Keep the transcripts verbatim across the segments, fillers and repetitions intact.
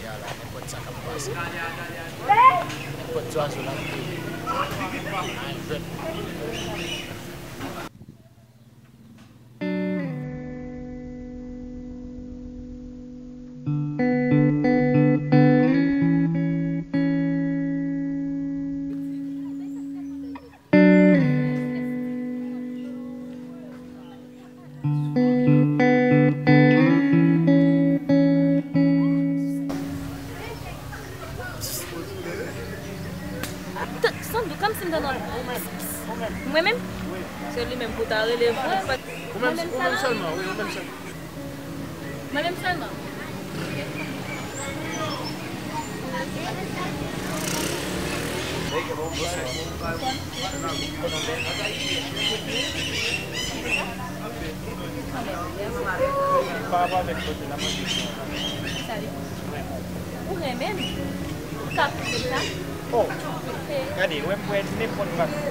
Nenpòt sa k ap pase. Nenpòt zwazo l ap peye. Ay, jwèt. T-, Sandou, kòmsi m te nan... Mwen menm? Se li menm pou ta rele vre. Ou menm, ou menm sèlman, wi, ou menm sèlman. Mwen menm sèlman. Pa rapò avèk kote la manje. Sa li. Ou renmen m? Ou ka koute m sa? Oh, gade, wè m wè nenpòt bagay.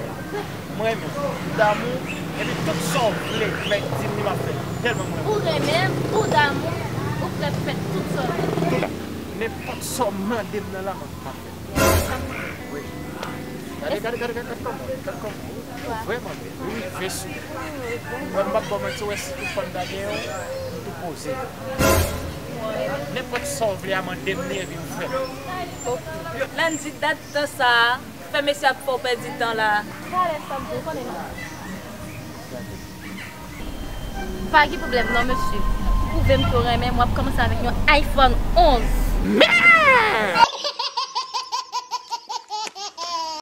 Mwen menm, m damou, epi tout sa w vle, fè, di m li m ap fè. Tèlman mwen... Ou renmen m, ou damou, ou prèt fè tout sa w vle. Tout sa. Nenpòt sa w mande m nan la, m ap, m ap fè. Wi. Gade, gade, gade, gade, gade kòman, gade kòman. Vrèman, wi, rive sou mwen. Mwen, m p ap ba w manti, wè, si tout fanm ta gen yon, m tou poze. Nenpòt sa w vle a, mande m li, epi m fè l. Landy, dat tan sa a, fè mesye ap fè w pèdi tan la. Talè, Sandou, ou konnen non. Pa gen pwoblèm non, mesye. Ou pwouve m ke w renmen m, w ap kòmanse avèk yon iPhone onz.